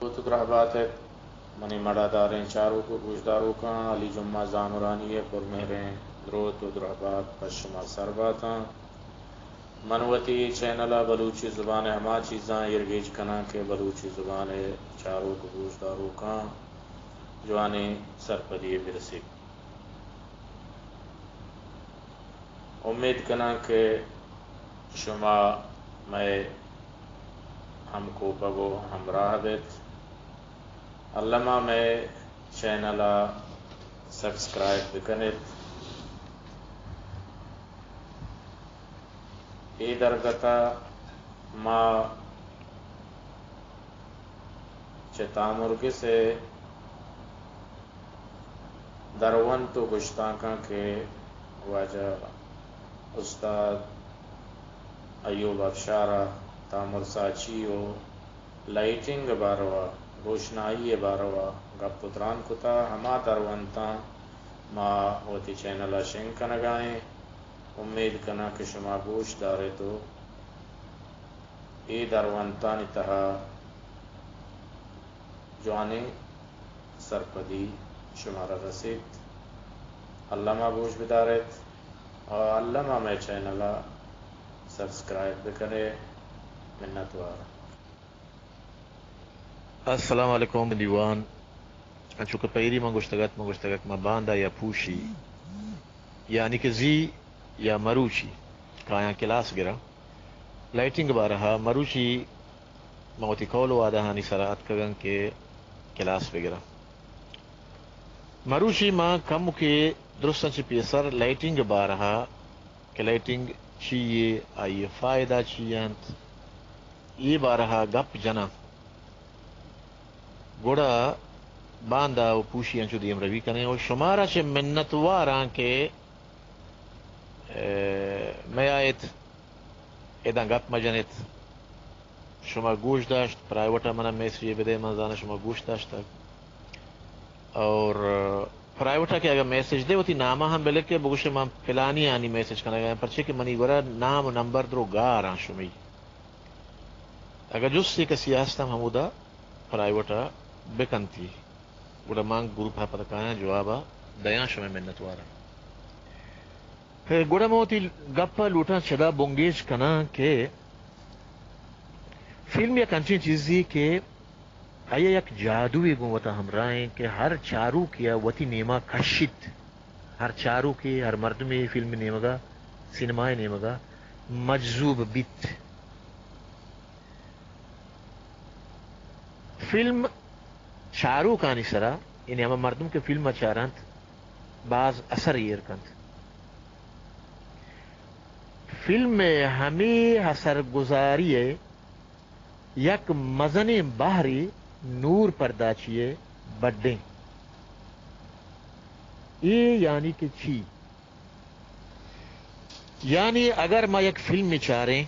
دروت ءُ درہبات ات۔ منی مڑاداریں چاروک ءُ گوشداروکاں، علی جمعہ زامرانی ءِ پرمہریں دروت ءُ درہبات پہ شما سر باتاں۔ من وتی چینل ءَ بلوچی زبان ءِ ہما چیزاں ایرگیج کناں کہ بلوچی زبان ءِ چاروک ءُ گوشداروکاں جوانیں سرپدی یے برسیت۔ امیت کناں کہ شما مئے ہمکوپگ ءُ ہمراہ بیت۔ الما مئے چینل ءَ سبسکرائب بکن ات۔ اے درگت ءَ ما چہ تامرگس ءِ درونت ءُ گشتانکاں کہ واجہ استاد ایوب افشار ءَ تامرساچی ءُ لائٹنگ ءِ باروا، روشنائی ءِ باروا گپ ءُ تران کتا، ہما درونتاں ما وتی چینل ءَ شنگ کنگا ایں۔ امیت کناں کہ شما گوش دار ات ءُ اے درونتانی تہا جوانیں سرپدی شمارا رسیت۔ الما گوش بدار ات ءُ الما مئے چینل ءَ سبسکرائب بکن ات۔ منتوار۔ السلام علیکم دیوان۔ انچو کہ پہلی من گوشتگ ات، من گوشتگ ات، من باندا یا پوشی، یعنی کہ زی یا مروچی کایاں کلاس گراں۔ لائٹنگ بارہا مروچی من وتی قول ءُ وعدہانی سرا اتکگاں کہ کلاس بگراں۔ مروچی من کمکے درستاں چہ پیسر لائٹنگ بارہا کہ لائٹنگ چی یے، آئی ءِ فائدہ چی انت، اے بارہا گپ جناں، گڑا باندا ءُ پوشی انچو دیمروی کنیں ءُ شمارا چہ منتواراں کہ، اے، میایت اداں گپ مجن ات۔ شما گوش داشت، پرائیوٹ ءَ منا میسج بدے، من زاناں شما گوش داشتگ۔ اور پرائیوٹ ءَ کہ اگر میسج دے، وتی نام ءَ ہم بلکے، بگوشے من پلانی آنی میسج کنگ ءَ آں، پرچے کہ منی گورا نام ءُ نمبر درو گار آں شمئی۔ اگر جستے کسی ہستم ہمودا پرائیوٹ ءَ بکنتی۔ گڑا من گروپ ءَ پد کایاں جواب ءَ دیاں، شمئے منتواراں۔ گڑا من وتی گپ ءَ لوٹاں چدا بنگیج کناں کہ فلم یک انچیں چیزے کہ آئی ءَ یک جادوے گوں وتا ہمراہ ایں کہ ہر چاروکے ءَ وتی نیما کشیت۔ ہر چاروکے، ہر مردمے فلم نیمگا، سینمائے نیمگا مجذوب بیت۔ فلم چاروکانی سرا، یعنی ہما مردم کہ فلم ءَ چارنت، باز اثر ایر کنت۔ فلم ءِ ہمے اثر گزاری ءِ یک مزنیں بہرے نور پرداچی ءِ بڈیں۔ اے یعنی کہ چی؟ یعنی اگر ما یک فلمے چاریں،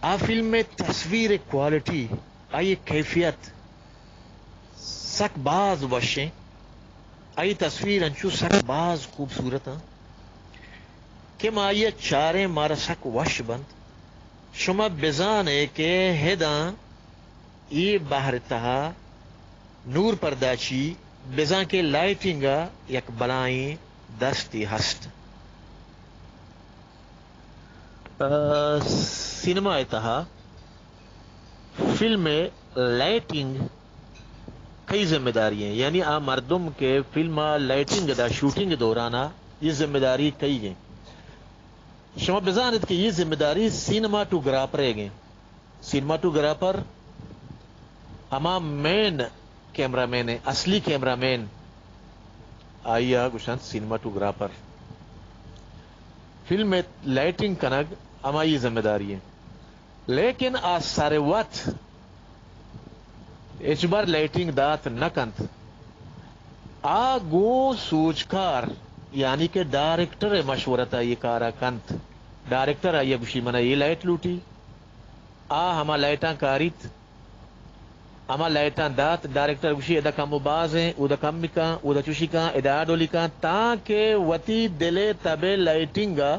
آ فلم ءِ تصویر ءِ کوالٹی، آئی ءِ کیفیت سک باز وشیں، آئی ءِ تصویر انچو سک باز خوبصورت انت کہ ما آئی ءَ چاریں، مارا سک وش بنت۔ شما بزانے کہ ہداں اے بہر ءِ تہا نور پرداچی بزاں کہ لائٹنگ ءَ یک بلائیں دستے ہست۔ ءَ، سینما ءِ تہا فلم ءِ لائٹنگ کئی ذمہ داری ایں؟ یعنی آ مردم کہ فلم ءَ لائٹنگ دا، شوٹنگ دوران ءَ، اے ذمہ داری کئی ایں؟ شما بزانت کہ اے ذمہ داری سینماٹوگرافر ءِ ایں۔ سینماٹوگرافر ہما مین کیمرہ مین ءِ، اصلی کیمرہ مین، آئی ءَ گوشنت سینماٹوگرافر۔ فلم ءِ لائٹنگ کنگ ہمائی ذمہ داری ایں، لیکن آ سر وت ہچبر لائٹنگ دات نہ کنت۔ آ گوں سوجکار، یعنی کہ ڈائریکٹر ءِ مشورت ءَ اے کار ءَ کنت۔ ڈائریکٹر آئی ءَ گوشی، من ءَ اے لائٹ لوٹی۔ آ ہما لائٹاں کاریت، ہما لائٹاں دات، ڈائریکٹر گوشی، ادا کم و باز ایں، اودا کمی کن، اودا چوشی کن، ادا آ ڈولی کن، تانکہ وتی دل ءِ تب ءِ لائٹنگ ءَ،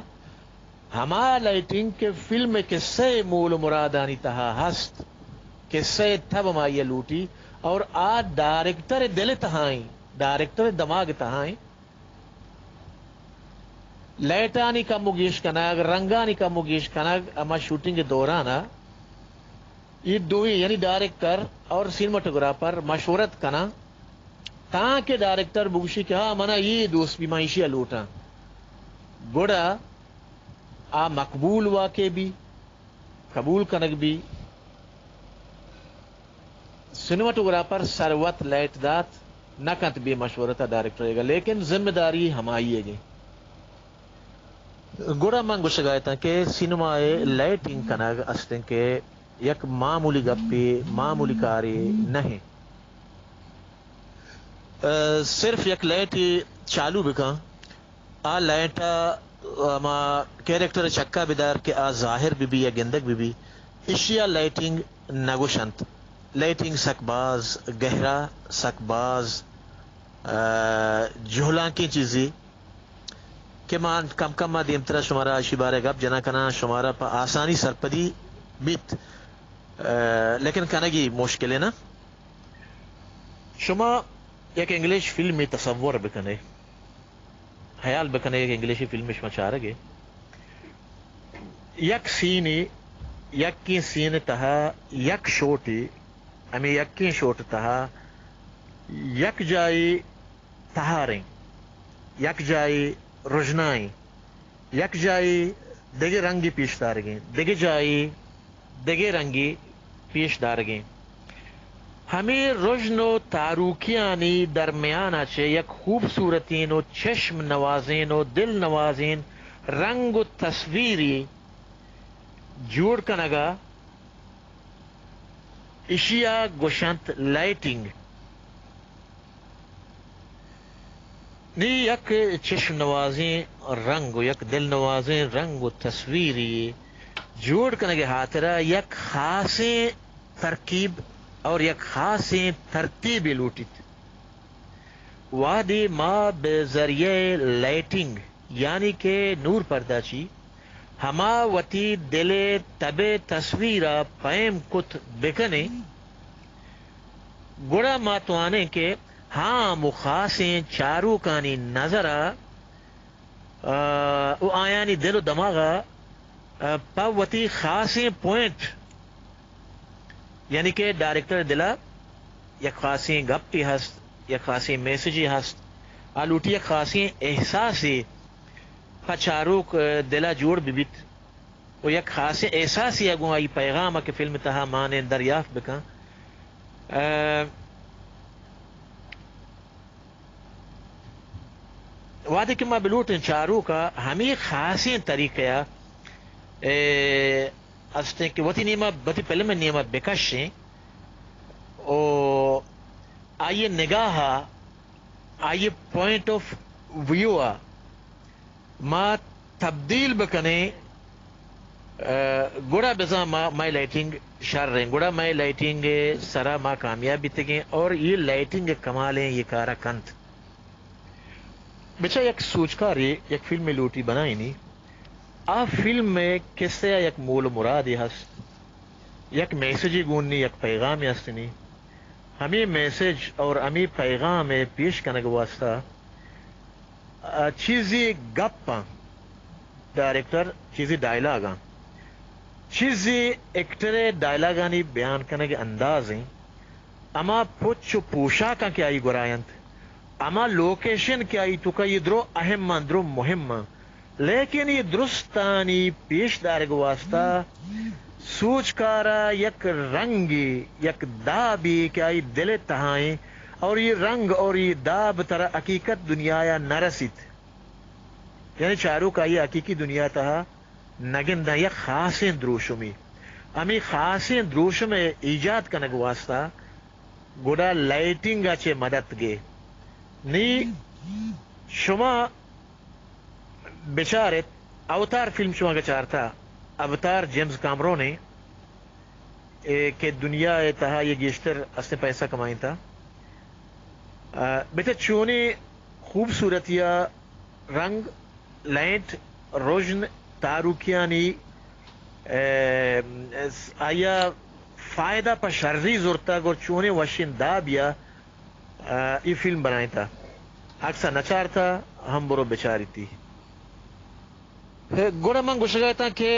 ہما لائٹنگ کہ فلم ءِ قصہ ءِ مول و مرادانی تہا ہست، قصہ ءِ تب ہمائی ءَ لوٹی، اور آ ڈائریکٹر دل تہائیں، ڈائریکٹر دماغ تہائیں۔ لائٹانی کم و گیش کنگ، رنگانی کم و گیش کنگ، اما شوٹنگ دوران ء اے دوئیں، یعنی ڈائریکٹر اور سینماٹوگرافر مشورت کناں، تاکہ ڈائریکٹر بگوشی کہ ہاں، منا اے دوست بی، من ایشی ء لوٹاں۔ گڑا آ مقبول واقع بی، قبول کنگ بی۔ سینماٹوگرافر سر وت لائٹ دات نہ کنت بے مشورت ء ڈائریکٹر ء، لیکن ذمہ داری ہمائی ء۔ گڑا من گوشگ ء اتاں کہ سینما ء لائٹنگ کنگ استیں کہ یک معمولی گپے، معمولی کارے نہ انت۔ ء، صرف یک لائٹے چالو بکن، آ لائٹ ء ہما کیریکٹر ء چکا بدار کہ آ ظاہر بہ بی یا گندگ بہ بی، اشی ء لائٹنگ نہ گوشنت۔ لائٹنگ سک باز گہرا، سک باز، ء، جہلانکیں چیزے کہ ما کم کم ء دیمترا شمارا اشی بارے گپ جنان کناں، شمارا پہ آسانی سرپدی بیت، ء، لیکن کنگی مشکل ء نا۔ شما یک انگلش فلمے تصور بکنے، خیال بکنے، یک انگلشی فلمے شما چارگے، یک سینے، یکیں سین تہا یک شوٹے، ہمے یکیں شوٹ تہا یک جاہے تہاریں، یک جاہے رژنائیں، یک جاہے دگہ رنگے پیش دارگیں، دگہ جاہے دگہ رنگے پیش دارگیں۔ ہمے رژن و تاروکیانی درمیان ء چہ یک خوبصورتیں و چشم نوازیں و دل نوازیں رنگ و تصویرے جوڑ کنگ ء اشی ء گوشنت لائٹنگ۔ نی یک چشم نوازیں رنگ و یک دل نوازیں رنگ و تصویرے جوڑ کنگ ء ہاترا یک خاصیں ترکیب اور یک خاصیں ترتیبے لوٹیت۔ وہدے ما بہ ذریعہ لائٹنگ، یعنی کہ نور پرداچی، ہما وتی دل ء تب ء تصویر ء پیم کت بکنیں، گڑا ما توانیں کہ ہاں ہمو خاصیں چاروکانی نظر ء، ء، و آیانی دل و دماغ ء، ء، پہ وتی خاصیں پوائنٹ، یعنی کہ ڈائریکٹر دل ء یک خاصیں گپے ہست، یک خاصیں میسجے ہست، آ لوٹی یک خاصیں احساسے پہ چاروک، ء، دل ء جوڑ بہ بیت۔ و یک خاصیں احساسے ء گوں آئی پیغام ء کہ فلم تہا مانیں دریافت بکن۔ ء، وہدے کہ ما بلوٹیں چاروک ء ہمے خاصیں طریقہ ء، ء، استیں کہ وتی نیما، وتی فلم ء نیما بکشیں و آئی نگاہ ء، آئی پوائنٹ آف ویو ء، ما تبدیل بکنیں، ء، گڑا بزاں ما، مئے لائٹنگ شر ایں، گڑا مئے لائٹنگ ء سرا ما کامیاب بیتگیں اور یہ لائٹنگ ء کمالیں یہ کارا کنت۔ بچا یک سوچکارے یک فلمے لوٹی بنائینی، آ فلم ء قصہ ء یک مول و مرادے ہست، یک میسجے گون نی، یک پیغامے ہست نی۔ ہمے میسج اور ہمے پیغام ء پیش کنگ واسطہ ء چیزے گپ آں، ڈائریکٹر چیزے ڈائیلاگ آں، چیزے ایکٹر ء ڈائیلاگانی بیان کنگ ء انداز ایں، ہما پچ و پوشاک آں کہ آئی گورا انت، ہما لوکیشن کہ آئی توکا، یہ درو اہم آں، درو مہم آں۔ لیکن یہ درستانی پیش دارگ واسطہ سوچکارا یک رنگے، یک دابے کہ آئی دل تہائیں، اور یہ رنگ اور یہ داب ترا حقیقت دنیایا نہ رسیت۔ یعنی چاروک آئی حقیقی دنیا تہا نہ گنداں، یک خاصیں دروشمے۔ ہمے خاصیں دروشم ء ایجاد کنگ واسطہ گڑا لائٹنگ ء چہ مدد گے۔ نی شما بچار ات، اوتار فلم شما کہ چارتا، اوتار جیمز کامرون ء، اے کہ دنیا ء تہا یہ گیشتر استیں پیسہ کمائینتا۔ آ، بچار چونیں خوبصورتی ء رنگ، لینٹ، رژن، تاروکیانی، اے، آیا فائدہ پہ شری زرتگ اور چونیں وشیں دابیا، آ، ای فلم بنائینتا۔ اکسا نچارتا ہم برو بچاریتی۔ گڑا من گوشگا اتاں کہ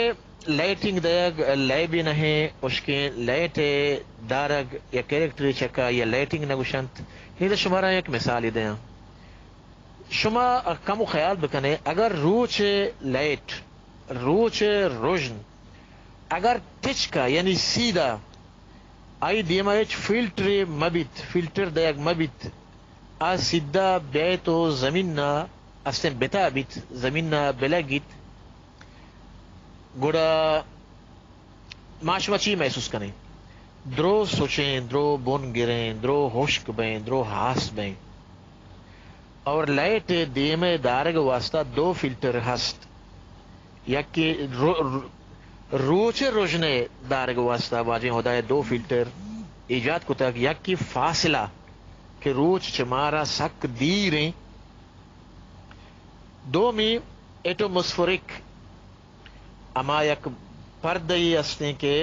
لائٹنگ دئیگ لیبے نہ ایں، اشکیں لائٹ ء دارگ یا کریکٹرے چکا یا لائٹنگ نہ گوشنت۔ ہیدا شمارا یک مثالے دیاں۔ شما کمو خیال بکنے، اگر روچ ء لائٹ، روچ ء رژن، اگر تچکا یعنی سیدھا آئی دیما ہچ فلٹرے مہ بیت، فلٹر دئیگ مہ بیت، آ سیدھا بیت و زمین ء استیں بتا بیت، زمین ء بلگیت، گڑا ما شما چی محسوس کنیں؟ درو سچیں، درو بن گریں، درو ہشک بیں، درو ہاس بیں۔ اور لائٹ ء دیم ء دارگ واسطہ دو فلٹر ہست۔ یکے رو-، رو-، روچ ء رژن ء دارگ واسطہ واجہیں ہدا ء دو فلٹر ایجاد کتگ، یکے فاصلہ کہ روچ چہ مارا سک دیر ایں، دومی ایٹموسفرک، ہما یک پردہ یے ہستیں کہ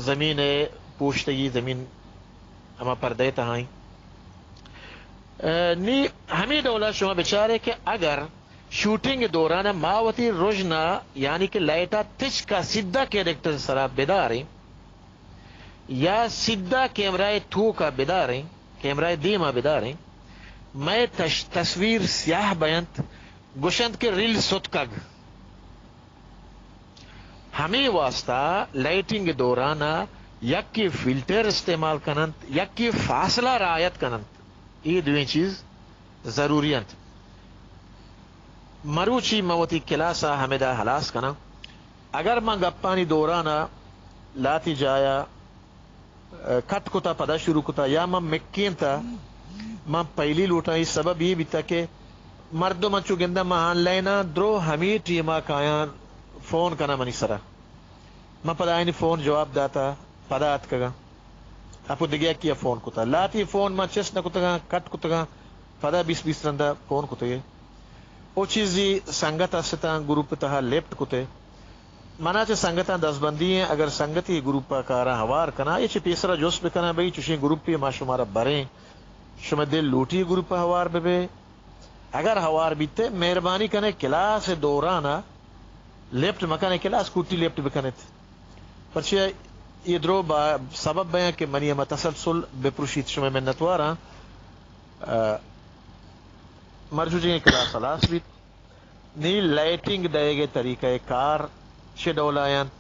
زمین ء پوشتگی، زمین ہما پردہ ء تہا ایں۔ ء نی ہمے ڈولا شما بچارے کہ اگر شوٹنگ دوران ما وتی رژنا یعنی کہ لائٹا تچکا سیدھا کیریکٹر سرا بداریں یا سیدھا کیمرہ توکا بداریں، کیمرہ دیما بداریں، مئے تش-، تصویر سیاہ بینت، گوشنت کہ ریل ستکگ۔ ہمے واسطہ لائٹنگ دوران ء یکے فلٹر استعمال کننت، یکے فاصلہ رعایت کننت۔ اے دوئیں چیز ضروری انت۔ مروچی من وتی کلاس ء ہمدا ہلاس کناں۔ اگر من گپانی دوران ء لاتی جایا کٹ کتا پدا شروع کتا یا من مکینتا، من پہلی لوٹاں۔ اے سبب اے بیتا کہ مردم انچو گنداں من آن لائن آں، درو ہمے ٹیما کایاں فون کناں منی سرا۔ من پدا آیانی فون جواب داتا، پدا اتکگاں۔ اپو دگہ یکیا فون کتا۔ لاتی فون من چست نہ کتگاں، کٹ کتگاں، پدا بیست بیست رندا فون کتگے۔ او چیزی سنگت استاں گروپ تہا لیفٹ کتے۔ منا چہ سنگتاں دزبندی ایں، اگر سنگتی گروپ ء کاراں ہوار کناں، اے چہ پیسرا جست بکناں، بھئی چوشیں گروپے ما شمارا بریں، شمئے دل لوٹی گروپ ء ہوار بہ بے۔ اگر ہوار بیتے، مہربانی کنے کلاس ء دوران ء لیفٹ مکنے، کلاس کوٹی لیفٹ بکنیت۔ پرچہ اے درو با سبب بیاں کہ منی ہما تسلسل بپروشیت۔ شمئے منتواراں۔ ء مرچوچیں کلاس ہلاس بیت۔ نی لائٹنگ دئیگ ء طریقہ کار چہ ڈولا انت؟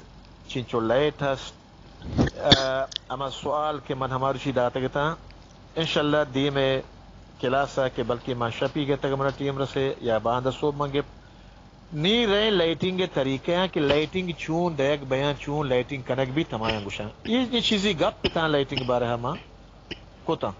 چنچو لائٹ ہست؟ ء ہما سوال کہ من ہماروچی داتگ اتاں، انشاءاللہ دیم ء کلاس ء کہ بلکہ من شپی گتگ، من ٹیم رسے یا باندا صبح من گپت۔ نی رئیں لائٹنگ ء طریقہ آں کہ لائٹنگ چون دئیگ بیاں، چون لائٹنگ کنگ بیت، ہمایاں گوشاں۔ اے نی چیزی گپ اتاں لائٹنگ بارہ ء ما کتاں۔